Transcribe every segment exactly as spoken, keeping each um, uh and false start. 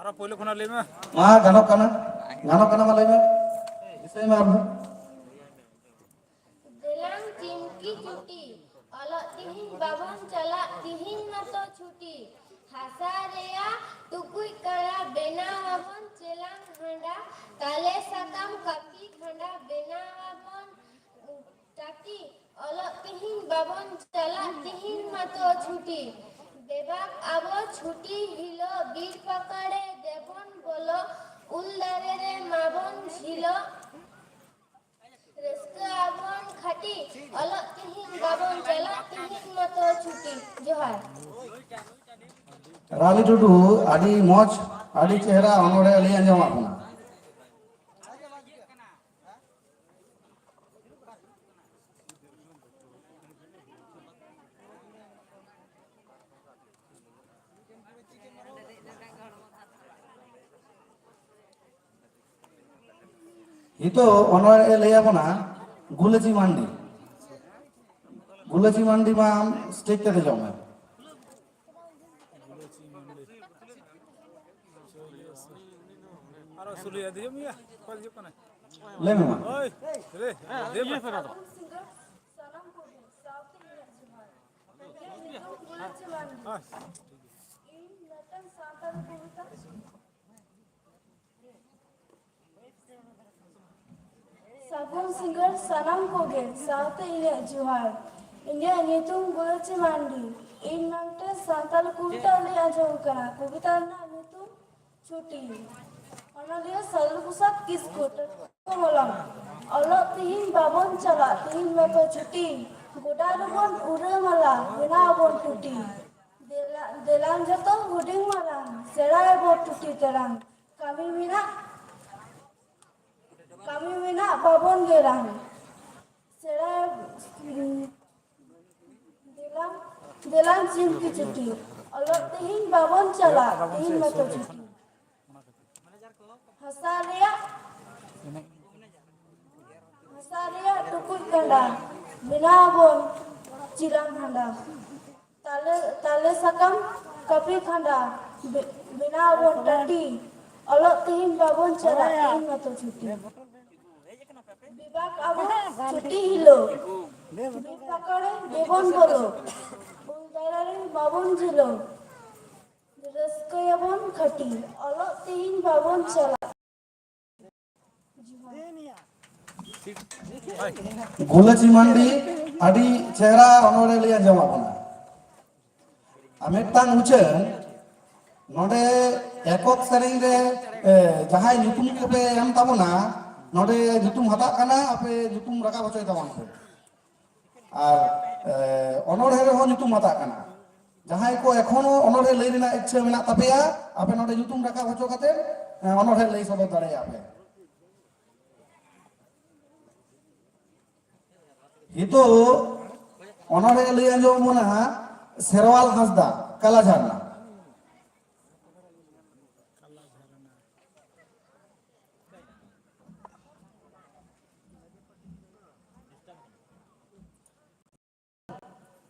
ᱟᱨᱚ ᱯᱳᱭᱞᱳ ᱠᱷᱚᱱᱟᱜ ᱞᱟᱹᱭ ᱢᱮ᱾ ᱢᱟ ᱜᱟᱱᱚᱜ ᱠᱟᱱᱟ, ᱜᱟᱱᱚᱜ ᱠᱟᱱᱟ, ᱢᱟ ᱞᱟᱹᱭ ᱢᱮ, ᱫᱤᱥᱟᱹᱭ ᱢᱮ ᱟᱨᱦᱚᱸ᱾ ᱫᱮᱞᱟᱝ ᱪᱤᱢᱠᱤ ᱪᱩᱴᱤ, ᱚᱞᱚᱜ ᱛᱤᱦᱤᱧ ᱵᱟᱵᱚᱱ ᱪᱟᱞᱟᱜ, ᱛᱤᱦᱤᱧ ᱢᱟᱛᱚ ᱪᱷᱩᱴᱤ᱾ ᱦᱟᱥᱟ ᱨᱮᱭᱟᱜ ᱴᱩᱠᱩᱡ ᱠᱟᱸᱰᱟ ᱵᱮᱱᱟᱣ ᱟᱵᱚᱱ ᱪᱮᱞᱟᱝ ᱦᱟᱸᱰᱟ, ᱛᱟᱞᱮ ᱥᱟᱠᱟᱢ ᱠᱟᱹᱯᱤ ᱠᱷᱟᱸᱰᱟ ᱵᱮᱱᱟᱣ ᱟᱵᱚᱱ ᱴᱟᱴᱤ᱾ ᱚᱞᱚᱜ ᱛᱤᱦᱤᱧ ᱵᱟᱵᱚᱱ ᱪᱟᱞᱟᱜ, ᱛᱤᱦᱤᱧ ᱢᱟᱛᱚ ᱪᱷᱩᱴᱤ᱾ ᱵᱮᱵᱟᱠ ᱟᱵᱚ ᱪᱷᱩᱴᱤ ᱦᱤᱞᱳᱜ ᱵᱤᱨ ᱯᱟᱠᱟᱲᱮ ᱫᱮᱵᱚᱱ ᱵᱚᱞᱚ, ᱩᱞ ᱫᱟᱨᱮ ᱨᱮ ᱢᱟᱵᱚᱱ ᱡᱷᱤᱞᱚᱜ᱾ ᱨᱟᱹᱥᱠᱟᱹ ᱟᱵᱚᱱ ᱠᱷᱟᱹᱴᱤ, ᱚᱞᱚᱜ ᱛᱤᱦᱤᱧ ᱵᱟᱵᱚᱱ ᱪᱟᱞᱟᱜ, ᱛᱤᱦᱤᱧ ᱢᱟᱛᱚ ᱪᱷᱩᱴᱤ᱾ ᱡᱚᱦᱟᱨ᱾ ᱨᱟᱞᱤ ᱴᱩᱰᱩ, ᱟᱹᱰᱤ ᱢᱚᱡᱽ, ᱟᱹᱰᱤ ᱪᱮᱦᱨᱟ ᱚᱱᱚᱬᱦᱮ ᱞᱟᱹᱭ ᱟᱸᱡᱚᱢᱟᱜ ᱵᱚᱱᱟ᱾ ᱱᱤᱛᱚᱜ ᱚᱱᱚᱬᱦᱮ ᱞᱟᱹᱭ ᱟᱵᱚᱱᱟ ᱜᱩᱞᱟᱹᱪᱤ ᱢᱟᱱᱰᱤ᱾ ᱜᱩᱞᱟᱹᱪᱤ ᱢᱟᱱᱰᱤ, ᱢᱟ ᱟᱢ ᱥᱴᱮᱡ ᱛᱮ ᱫᱮᱡᱚᱜ ᱢᱮ᱾ ᱟᱨᱚ ᱥᱩᱞᱩᱭᱟ, ᱫᱮᱡᱚᱜ ᱢᱮᱭᱟ, ᱚᱠᱚᱭ ᱫᱮᱡᱚᱜ ᱠᱟᱱᱟᱭ? ᱞᱟᱹᱭ ᱢᱮ ᱢᱟ᱾ ᱳᱭ, ᱨᱮ, ᱫᱮᱡ ᱢᱮ᱾ ᱥᱟᱱᱟᱢ ᱠᱚᱜᱮ ᱥᱟᱶᱛᱮ ᱤᱧᱟᱹᱜ ᱡᱚᱦᱟᱨ᱾ ᱤᱧᱟᱹᱜ ᱧᱩᱛᱩᱢ ᱜᱩᱞᱟᱹᱪᱤ ᱢᱟᱱᱰᱤ᱾ ᱦᱳᱭ᱾ ᱤᱧ ᱢᱤᱫᱴᱟᱝ ᱥᱟᱱᱛᱟᱲ ᱠᱚᱵᱤᱛᱟ᱾ ᱥᱟᱹᱜᱩᱱ ᱥᱤᱸᱜᱟᱹᱲ ᱥᱟᱱᱟᱢ ᱠᱚᱜᱮ, ᱥᱟᱶᱛᱮ ᱤᱧᱟᱹᱜ ᱡᱚᱦᱟᱨ᱾ ᱤᱧᱟᱹᱜ ᱧᱩᱛᱩᱢ ᱜᱩᱞᱟᱹᱪᱤ ᱢᱟᱱᱰᱤ᱾ ᱤᱧ ᱱᱚᱱᱛᱮ ᱥᱟᱱᱛᱟᱲ ᱠᱚᱵᱤᱛᱟ ᱞᱟᱹᱭ ᱟᱸᱡᱚᱢ ᱠᱟᱱᱟ᱾ ᱠᱚᱵᱤᱛᱟ ᱨᱮᱱᱟᱜ ᱧᱩᱛᱩᱢ ᱪᱷᱩᱴᱤ᱾ ᱚᱱᱚᱞᱤᱭᱟᱹ ᱥᱟᱫᱷᱩ ᱯᱨᱚᱥᱟᱫᱽ ᱠᱤᱥᱠᱩ, ᱴᱚᱴᱠᱚ ᱢᱚᱞᱚᱝ᱾ ᱚᱞᱚᱜ ᱛᱤᱦᱤᱧ ᱵᱟᱵᱚᱱ ᱪᱟᱞᱟᱜ, ᱛᱤᱦᱤᱧ ᱢᱟᱛᱚ ᱪᱷᱩᱴᱤ᱾ ᱜᱚᱰᱟ ᱨᱮᱵᱚᱱ ᱩᱰᱟᱹᱣ ᱢᱟᱞᱟ, ᱵᱮᱱᱟᱣ ᱟᱵᱚᱱ ᱴᱩᱴᱤ᱾ ᱫᱮᱞᱟ-, ᱫᱮᱞᱟᱝ ᱡᱚᱛᱚ ᱦᱩᱰᱤᱧ ᱢᱟᱨᱟᱝ, ᱥᱮᱬᱟᱭᱟᱵᱚ ᱴᱩᱴᱤ ᱛᱮᱲᱟᱝ᱾ ᱠᱟᱹᱢᱤ ᱢᱮᱱᱟᱜ, ᱠᱟᱹᱢᱤ ᱢᱮᱱᱟᱜ ᱵᱟᱵᱚᱱ ᱜᱮᱲᱟᱝ᱾ ᱥᱮᱬᱟ, ᱫᱮᱞᱟᱝ, ᱫᱮᱞᱟᱝ ᱪᱤᱢᱠᱤ ᱪᱩᱴᱤ᱾ ᱚᱞᱚᱜ ᱛᱤᱦᱤᱧ ᱵᱟᱵᱚᱱ ᱪᱟᱞᱟᱜ, ᱛᱤᱦᱤᱧ ᱢᱟᱛᱚ ᱪᱷᱩᱴᱤ᱾ ᱦᱟᱥᱟ ᱨᱮᱭᱟᱜ, ᱦᱟᱥᱟ ᱨᱮᱭᱟᱜ ᱴᱩᱠᱩᱡ ᱠᱟᱸᱰᱟ, ᱵᱮᱱᱟᱣ ᱟᱵᱚᱱ ᱪᱤᱞᱟᱝ ᱦᱟᱸᱰᱟ᱾ ᱛᱟᱞᱮ, ᱛᱟᱞᱮ ᱥᱟᱠᱟᱢ ᱠᱟᱹᱯᱤ ᱠᱷᱟᱸᱰᱟ, ᱵᱮ-, ᱵᱮᱱᱟᱣ ᱵᱚᱱ ᱴᱟᱹᱴᱤ, ᱚᱞᱚᱜ ᱛᱮᱦᱮᱧ ᱵᱟᱵᱚᱱ ᱪᱟᱞᱟᱜ, ᱛᱮᱦᱮᱧ ᱢᱟᱛᱚ ᱪᱷᱩᱴᱤ᱾ ᱵᱤᱵᱟᱠ ᱟᱵᱚ ᱪᱷᱩᱴᱤ ᱦᱤᱞᱳᱜ, ᱵᱤᱨ ᱯᱟᱠᱟᱲ ᱜᱮᱵᱚᱱ ᱵᱚᱞᱚ, ᱩᱞ ᱫᱟᱨᱮ ᱨᱮ ᱵᱟᱵᱚᱱ ᱡᱷᱩᱞᱟᱹᱣ, ᱨᱟᱹᱥᱠᱟᱹᱭᱟᱵᱚᱱ ᱠᱷᱟᱹᱴᱤ, ᱚᱞᱚᱜ ᱛᱮᱦᱮᱧ ᱵᱟᱵᱚᱱ ᱪᱟᱞᱟᱜ᱾ ᱜᱩᱞᱟᱹᱪᱤ ᱢᱟᱱᱰᱤ ᱟᱹᱰᱤ ᱪᱮᱦᱨᱟ ᱚᱱᱚᱬᱦᱮ ᱞᱟᱹᱭ ᱟᱸᱡᱚᱢᱟᱜ ᱵᱚᱱᱟ᱾ ᱟᱨ ᱢᱤᱫᱴᱟᱝ ᱩᱪᱷᱟᱹᱱ, ᱱᱚᱰᱮ ᱮᱠᱚᱠ ᱥᱮᱨᱮᱧ ᱨᱮ, ᱮ, ᱡᱟᱦᱟᱸᱭ ᱧᱩᱛᱩᱢ ᱠᱚᱯᱮ ᱮᱢ ᱛᱟᱵᱚᱱᱟ, ᱱᱚᱰᱮ ᱧᱩᱛᱩᱢ ᱦᱟᱛᱟᱜ ᱠᱟᱱᱟ, ᱟᱯᱮ ᱧᱩᱛᱩᱢ ᱨᱟᱠᱟᱵ ᱦᱚᱪᱚᱭ ᱛᱟᱵᱚᱱ ᱯᱮ᱾ ᱟᱨ, ᱮ, ᱚᱱᱚᱬᱦᱮ ᱨᱮᱦᱚᱸ ᱧᱩᱛᱩᱢ ᱦᱟᱛᱟᱜ ᱠᱟᱱᱟ᱾ ᱡᱟᱦᱟᱸᱭ ᱠᱚ ᱮᱠᱷᱚᱱᱳ ᱚᱱᱚᱬᱦᱮ ᱞᱟᱹᱭ ᱨᱮᱱᱟᱜ ᱤᱪᱪᱷᱟᱹ ᱢᱮᱱᱟᱜ ᱛᱟᱯᱮᱭᱟ, ᱟᱯᱮ ᱱᱚᱰᱮ ᱧᱩᱛᱩᱢ ᱨᱟᱠᱟᱵ ᱦᱚᱪᱚ ᱠᱟᱛᱮ, ᱮ, ᱚᱱᱚᱬᱦᱮ ᱞᱟᱹᱭ ᱥᱚᱫᱚᱨ ᱫᱟᱲᱮᱭᱟᱜᱼᱟ ᱯᱮ᱾ ᱱᱤᱛᱚᱜ ᱚᱱᱚᱬᱦᱮ ᱞᱟᱹᱭ ᱟᱸᱡᱚᱢ ᱵᱚᱱᱟ ᱦᱟᱸᱜ ᱥᱮᱨᱣᱟᱞ ᱦᱟᱸᱥᱫᱟ, ᱠᱟᱞᱟ ᱡᱷᱟᱨᱱᱟ᱾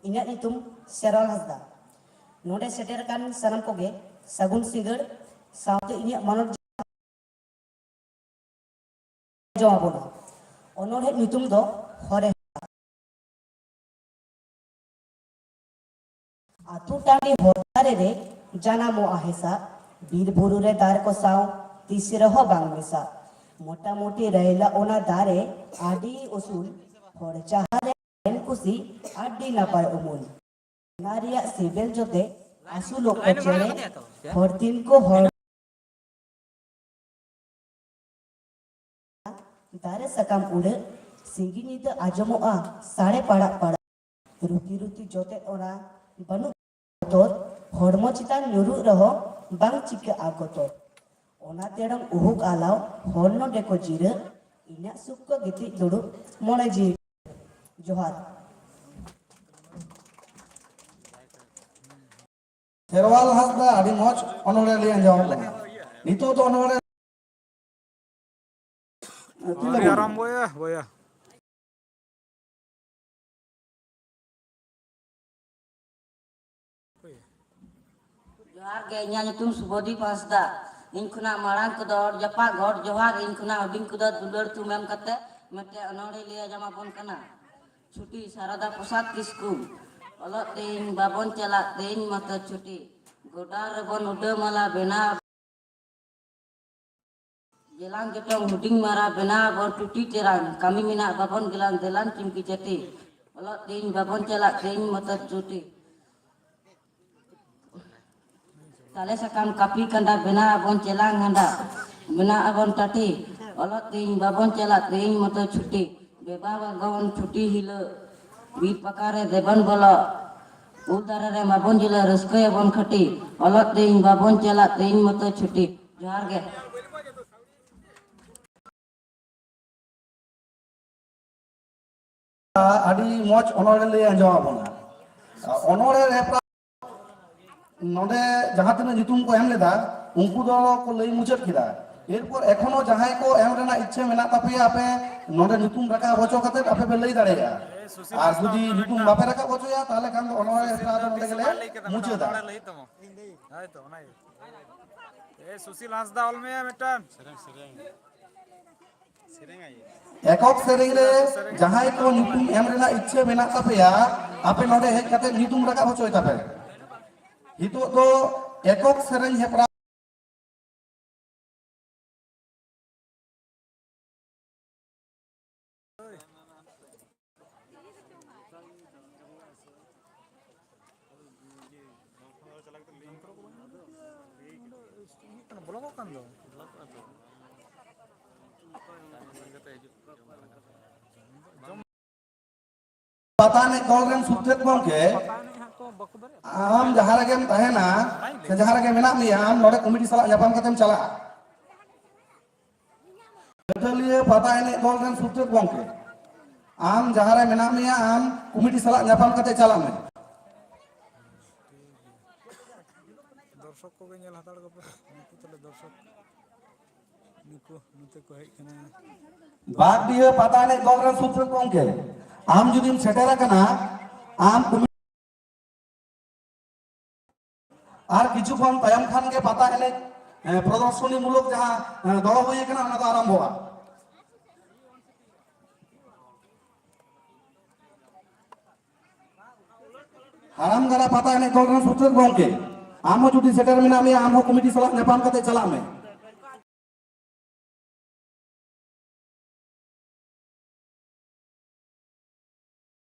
ᱤᱧᱟᱹᱜ ᱧᱩᱛᱩᱢ ᱥᱮᱨᱣᱟᱞ ᱦᱟᱸᱥᱫᱟ᱾ ᱱᱚᱰᱮ ᱥᱮᱴᱮᱨ ᱟᱠᱟᱱ ᱥᱟᱱᱟᱢ ᱠᱚᱜᱮ ᱥᱟᱹᱜᱩᱱ ᱥᱤᱸᱜᱟᱹᱲ, ᱥᱟᱶᱛᱮ ᱤᱧᱟᱹᱜ ᱢᱟᱱᱚᱛ ᱡᱚᱢᱟᱵᱚᱱᱟ᱾ ᱚᱱᱚᱬᱦᱮ ᱧᱩᱛᱩᱢ ᱫᱚ ᱦᱚᱨᱮ᱾ ᱟᱹᱛᱩ ᱴᱟᱺᱰᱤ ᱦᱚᱨ ᱫᱷᱟᱨᱮ ᱨᱮ ᱡᱟᱱᱟᱢᱚᱜᱼᱟ ᱦᱮᱸᱥᱟᱜ, ᱵᱤᱨ ᱵᱩᱨᱩ ᱨᱮ ᱫᱟᱨᱮ ᱠᱚ ᱥᱟᱶ ᱛᱤᱥ ᱨᱮᱦᱚᱸ ᱵᱟᱝ ᱢᱮᱥᱟᱜ᱾ ᱢᱚᱴᱟᱢᱩᱴᱤ ᱨᱟᱭᱞᱟ ᱚᱱᱟ ᱫᱟᱨᱮ ᱟᱹᱰᱤ ᱩᱥᱩᱞ, ᱦᱚᱲ ᱡᱟᱦᱟᱸ ᱨᱮ ᱮᱱ ᱠᱩᱥᱤ ᱟᱹᱰᱤ ᱱᱟᱯᱟᱭ ᱩᱢᱩᱞ᱾ ᱚᱱᱟ ᱨᱮᱭᱟᱜ ᱥᱤᱵᱤᱞ ᱡᱚᱛᱮ ᱟᱹᱥᱩᱞᱚᱜ ᱠᱚ ᱪᱮᱬᱮ, ᱦᱚᱲ ᱛᱤᱱ ᱠᱚ ᱦᱚᱲ ᱫᱟᱨᱮ ᱥᱟᱠᱟᱢ ᱩᱰᱟᱹᱜ, ᱥᱤᱸᱜᱤ ᱧᱤᱫᱟᱹ ᱟᱸᱡᱚᱢᱚᱜᱼᱟ ᱥᱟᱰᱮ ᱯᱟᱲᱟᱜ ᱯᱟᱲᱟᱜ᱾ ᱨᱩᱛᱤ ᱨᱩᱛᱤ ᱡᱚᱴᱮᱫ ᱚᱱᱟ ᱵᱟᱹᱱᱩᱜ ᱵᱚᱛᱚᱨ, ᱦᱚᱲᱢᱚ ᱪᱮᱛᱟᱱ ᱧᱩᱨᱩᱜ ᱨᱮᱦᱚᱸ ᱵᱟᱝ ᱪᱤᱠᱟᱹᱜᱼᱟ ᱜᱚᱛᱚᱨ᱾ ᱚᱱᱟ ᱛᱮᱲᱚᱝ ᱩᱦᱩᱠ ᱟᱞᱟᱣ, ᱦᱚᱲ ᱱᱚᱰᱮ ᱠᱚ ᱡᱤᱨᱟᱹᱜ, ᱤᱧᱟᱹᱜ ᱥᱩᱠ ᱠᱚ ᱜᱤᱛᱤᱡ ᱫᱩᱲᱩᱵ, ᱢᱚᱱᱮ ᱡᱤᱣᱤ᱾ ᱡᱚᱦᱟᱨ᱾ ᱠᱷᱮᱨᱣᱟᱞ ᱦᱟᱸᱥᱫᱟ ᱟᱹᱰᱤ ᱢᱚᱡᱽ ᱚᱱᱚᱬᱦᱮ ᱞᱟᱹᱭ ᱟᱸᱡᱚᱢ ᱠᱟᱱᱟ᱾ ᱱᱤᱛᱚᱜ ᱫᱚ ᱚᱱᱚᱬᱦᱮ ᱟᱹᱣᱨᱤ ᱟᱨᱟᱢᱵᱚᱭᱟ, ᱵᱚᱭᱟ᱾ ᱡᱚᱦᱟᱨ ᱜᱮ, ᱤᱧᱟᱹᱜ ᱧᱩᱛᱩᱢ ᱥᱩᱵᱚᱫᱤᱯ ᱦᱟᱸᱥᱫᱟ᱾ ᱤᱧ ᱠᱷᱚᱱᱟᱜ ᱢᱟᱲᱟᱝ ᱠᱚᱫᱚ ᱚᱨ ᱡᱟᱯᱟᱜ ᱜᱚᱰ ᱡᱚᱦᱟᱨ, ᱤᱧ ᱠᱷᱚᱱᱟᱜ ᱦᱩᱰᱤᱧ ᱠᱚᱫᱚ ᱫᱩᱞᱟᱹᱲ ᱛᱷᱩᱢ ᱮᱢ ᱠᱟᱛᱮ ᱢᱤᱫᱴᱮᱱ ᱚᱱᱚᱬᱦᱮ ᱞᱟᱹᱭ ᱟᱸᱡᱚᱢ ᱟᱵᱚᱱ ᱠᱟᱱᱟ᱾ ᱪᱷᱩᱴᱤ, ᱥᱟᱨᱚᱫᱟ ᱯᱨᱚᱥᱟᱫᱽ ᱠᱤᱥᱠᱩ᱾ ᱚᱞᱚᱜ ᱛᱮᱦᱮᱧ ᱵᱟᱵᱚᱱ ᱪᱟᱞᱟᱜ, ᱛᱮᱦᱮᱧ ᱢᱚᱛᱚ ᱪᱷᱩᱴᱤ᱾ ᱜᱚᱰᱟ ᱨᱮᱵᱚᱱ ᱩᱰᱟᱹᱣ ᱢᱟᱞᱟ ᱵᱮᱱᱟᱣ᱾ ᱡᱮᱞᱟᱝ ᱡᱚᱴᱚᱝ ᱦᱩᱰᱤᱧ ᱢᱟᱨᱟ ᱵᱮᱱᱟᱣ ᱟᱵᱚᱱ ᱴᱩᱴᱤ ᱴᱮᱨᱟᱝ᱾ ᱠᱟᱹᱢᱤ ᱢᱮᱱᱟᱜ ᱵᱟᱵᱚᱱ ᱜᱮᱞᱟᱝ ᱫᱮᱞᱟᱝ ᱪᱤᱢᱠᱤ ᱪᱟᱹᱴᱤ᱾ ᱚᱞᱚᱜ ᱛᱮᱦᱮᱧ ᱵᱟᱵᱚᱱ ᱪᱟᱞᱟᱜ, ᱛᱮᱦᱮᱧ ᱢᱚᱛᱚ ᱪᱷᱩᱴᱤ᱾ ᱛᱟᱞᱮ ᱥᱟᱠᱟᱢ ᱠᱟᱹᱯᱤ ᱠᱟᱸᱰᱟ ᱵᱮᱱᱟᱣ ᱟᱵᱚᱱ ᱪᱮᱞᱟᱝ ᱦᱟᱸᱰᱟ, ᱵᱮᱱᱟᱣ ᱟᱵᱚᱱ ᱴᱟᱹᱴᱤ᱾ ᱚᱞᱚᱜ ᱛᱮᱦᱮᱧ ᱵᱟᱵᱚᱱ ᱪᱟᱞᱟᱜ, ᱛᱮᱦᱮᱧ ᱢᱚᱛᱚ ᱪᱷᱩᱴᱤ᱾ ᱵᱮᱵᱟ ᱵᱟᱜᱟᱣᱟᱱ ᱪᱷᱩᱴᱤ ᱦᱤᱞᱳᱜ ᱵᱤᱨ ᱯᱟᱠᱟᱲ ᱨᱮ ᱫᱮᱵᱚᱱ ᱵᱚᱞᱚᱜ᱾ ᱩᱞ ᱫᱟᱨᱮ ᱨᱮ ᱢᱟᱵᱚᱱ ᱡᱩᱞᱟᱹ, ᱨᱟᱹᱥᱠᱟᱹᱭᱟᱵᱚᱱ ᱠᱷᱟᱹᱴᱤ᱾ ᱚᱞᱚᱜ ᱛᱮᱦᱮᱧ ᱵᱟᱵᱚᱱ ᱪᱟᱞᱟᱜ, ᱛᱮᱦᱮᱧ ᱢᱚᱛᱚ ᱪᱷᱩᱴᱤ᱾ ᱡᱚᱦᱟᱨ ᱜᱮ᱾ ᱟᱹᱰᱤ ᱢᱚᱡᱽ ᱚᱱᱚᱬᱦᱮ ᱞᱟᱹᱭ ᱟᱸᱡᱚᱢ ᱟᱵᱚᱱᱟ᱾ ᱚᱱᱚᱬᱦᱮ ᱦᱮᱯᱨᱟᱣ ᱱᱚᱰᱮ ᱡᱟᱦᱟᱸ ᱛᱤᱱᱟᱹᱜ ᱧᱩᱛᱩᱢ ᱠᱚ ᱮᱢ ᱞᱮᱫᱟ, ᱩᱱᱠᱩ ᱫᱚ ᱠᱚ ᱞᱟᱹᱭ ᱢᱩᱪᱟᱹᱫ ᱠᱮᱫᱟ᱾ ᱮᱨᱯᱚᱨ ᱮᱠᱷᱚᱱᱳ ᱡᱟᱦᱟᱸᱭ ᱠᱚ ᱮᱢ ᱨᱮᱱᱟᱜ ᱤᱪᱪᱷᱟᱹ ᱢᱮᱱᱟᱜ ᱛᱟᱯᱮᱭᱟ, ᱟᱯᱮ ᱱᱚᱰᱮ ᱧᱩᱛᱩᱢ ᱨᱟᱠᱟᱵ ᱦᱚᱪᱚ ᱠᱟᱛᱮ ᱟᱯᱮ ᱯᱮ ᱞᱟᱹᱭ ᱫᱟᱲᱮᱭᱟᱜᱼᱟ᱾ ᱟᱨ ᱡᱩᱫᱤ ᱧᱩᱛᱩᱢ ᱵᱟᱯᱮ ᱨᱟᱠᱟᱵ ᱦᱚᱪᱚᱭᱟ, ᱛᱟᱦᱚᱞᱮ ᱠᱷᱟᱱ ᱫᱚ ᱚᱱᱚᱬᱦᱮ ᱦᱮᱯᱨᱟᱣ ᱫᱚ ᱱᱚᱰᱮ ᱜᱮᱞᱮ ᱢᱩᱪᱟᱹᱫᱟ᱾ ᱦᱳᱭ ᱛᱚ, ᱚᱱᱟᱜᱮ᱾ ᱮ, ᱥᱩᱥᱤᱞ ᱦᱟᱸᱥᱫᱟ, ᱚᱞ ᱢᱮ ᱢᱤᱫᱴᱟᱝ᱾ ᱮᱠᱚᱠ ᱥᱮᱨᱮᱧ ᱨᱮ ᱡᱟᱦᱟᱸᱭ ᱠᱚ ᱧᱩᱛᱩᱢ ᱮᱢ ᱨᱮᱱᱟᱜ ᱤᱪᱪᱷᱟᱹ ᱢᱮᱱᱟᱜ ᱛᱟᱯᱮᱭᱟ, ᱟᱯᱮ ᱱᱚᱰᱮ ᱦᱮᱡ ᱠᱟᱛᱮ ᱧᱩᱛᱩᱢ ᱨᱟᱠᱟᱵ ᱦᱚᱪᱚᱭ ᱛᱟᱯᱮ᱾ ᱱᱤᱛᱚᱜ ᱫᱚ ᱮᱠᱚᱠ ᱥᱮᱨᱮᱧ ᱦᱮᱯᱨᱟᱣ᱾ ᱵᱚᱞᱚᱠᱚᱜ ᱠᱟᱱ ᱫᱚ᱾ ᱯᱟᱛᱟ ᱮᱱᱮᱡ ᱫᱚᱞ ᱨᱮᱱ ᱥᱩᱛᱨᱮᱛ ᱜᱚᱢᱠᱮ, ᱟᱢ ᱡᱟᱦᱟᱸ ᱨᱮᱜᱮᱢ ᱛᱟᱦᱮᱱᱟ ᱥᱮ ᱡᱟᱦᱟᱸ ᱨᱮᱜᱮ ᱢᱮᱱᱟᱜ ᱢᱮᱭᱟ, ᱟᱢ ᱱᱚᱰᱮ ᱠᱚᱢᱤᱴᱤ ᱥᱟᱞᱟᱜ ᱧᱟᱯᱟᱢ ᱠᱟᱛᱮᱢ ᱪᱟᱞᱟᱜᱼᱟ᱾ ᱪᱟᱹᱛᱟᱹᱞᱤᱭᱟᱹ ᱯᱟᱛᱟ ᱮᱱᱮᱡ ᱫᱚᱞ ᱨᱮᱱ ᱥᱩᱛᱨᱮᱛ ᱜᱚᱢᱠᱮ, ᱟᱢ ᱡᱟᱦᱟᱸ ᱨᱮ ᱢᱮᱱᱟᱜ ᱢᱮᱭᱟ, ᱟᱢ ᱠᱚᱢᱤᱴᱤ ᱥᱟᱞᱟᱜ ᱧᱟᱯᱟᱢ ᱠᱟᱛᱮ ᱪᱟᱞᱟᱜ ᱢᱮ᱾ ᱫᱚᱨᱥᱚᱠ ᱠᱚᱜᱮ ᱧᱮᱞ ᱦᱟᱛᱟᱲ ᱠᱚᱯᱮ, ᱱᱩᱠᱩ ᱛᱟᱞᱮ ᱫᱚᱨᱥᱚᱠ, ᱱᱩᱠᱩ ᱱᱚᱛᱮ ᱠᱚ ᱦᱮᱡ ᱠᱟᱱᱟ᱾ ᱵᱟᱜᱽᱰᱤᱦᱟᱹ ᱯᱟᱛᱟ ᱮᱱᱮᱡ ᱫᱚᱞ ᱨᱮᱱ ᱥᱩᱛᱨᱮᱛ ᱜᱚᱢᱠᱮ, ᱟᱢ ᱡᱩᱫᱤᱢ ᱥᱮᱴᱮᱨ ᱟᱠᱟᱱᱟ, ᱟᱢ ᱠᱚᱢᱤᱴᱤ ᱟᱨ ᱠᱤᱪᱷᱩ ᱠᱷᱚᱱ ᱛᱟᱭᱚᱢ ᱠᱷᱟᱱ ᱜᱮ ᱯᱟᱛᱟ ᱮᱱᱮᱡ, ᱮ, ᱯᱨᱚᱫᱚᱨᱥᱚᱱᱤ ᱢᱩᱞᱚᱠ ᱡᱟᱦᱟᱸ, ᱮ, ᱫᱚᱦᱚ ᱦᱩᱭ ᱟᱠᱟᱱᱟ, ᱚᱱᱟ ᱫᱚ ᱟᱨᱟᱢᱵᱷᱚᱜᱼᱟ᱾ ᱦᱟᱲᱟᱢ ᱜᱟᱰᱟ ᱯᱟᱛᱟ ᱮᱱᱮᱡ ᱫᱚᱞ ᱨᱮᱱ ᱥᱩᱛᱨᱮᱛ ᱜᱚᱢᱠᱮ, ᱟᱢ ᱦᱚᱸ ᱡᱩᱫᱤ ᱥᱮᱴᱮᱨ ᱢᱮᱱᱟᱜ ᱢᱮᱭᱟ, ᱟᱢ ᱦᱚᱸ ᱠᱚᱢᱤᱴᱤ ᱥᱟᱞᱟᱜ ᱧᱟᱯᱟᱢ ᱠᱟᱛᱮ ᱪᱟᱞᱟᱜ ᱢᱮ᱾